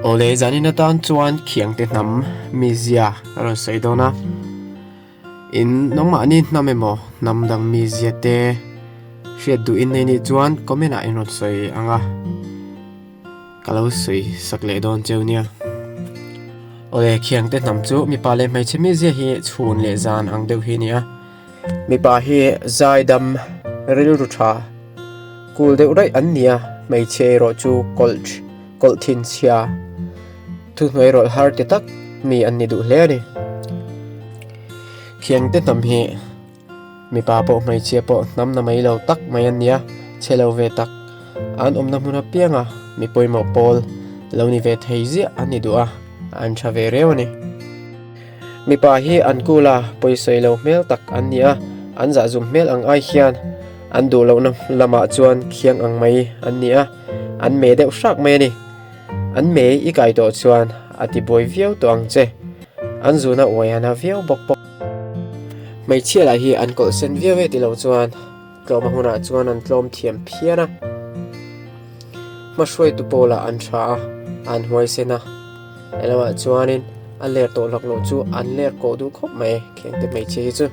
Awle, zanin atan chuan Khiangte hnam mizia a rawn sawi dawn a. In nangmahni hnam emaw hnam dang mizia te hriat duh in nei nih chuan comment ah in rawn sawi ang a, ka lo sawi sak leh dawn cheu nia. Awle, Khiangte hnam chu mipa leh hmeichhe mizia hi chhun leh zan ang deuh hi a ni a. Mipa hi zaidam rilru tha kul deuh raih an ni a, hmeichhia erawh chu kawlh kawlh thinchhia thuhnuai rawlh har ti tak mi an ni duh hle a ni. Khiangte hnam hi mipa pawh hmeichhia pawh hnam na mai lo tak mai an ni a, chhe lo ve tak an awmna hmun apianga mi pawimawh pawl lo ni ve thei ziah an ni duh a, an tha ve reu a ni. Mipa hi an kul a, pawisawi lo hmel tak an ni a, an zahzum hmel ang ai hian an duh lohna lamah chuan khiang ang mai an ni a, an mei deuh hrak mai a ni. An mei i kai tawh chuan a ti buai viau tawh ang che. An zuna uai a na viau bawk bawk. Hmeichhia lah hi an kawlh sen viau e ti lo chuan tlawm a hunah chuan an tlawm thiam phian a. Hmahruaitu pawlah an tha a, an huaisen a. Helamah chuanin a ler tawh lak loh chu an ler kawh duh khawp mai, Khengte hmeichhia hi chu.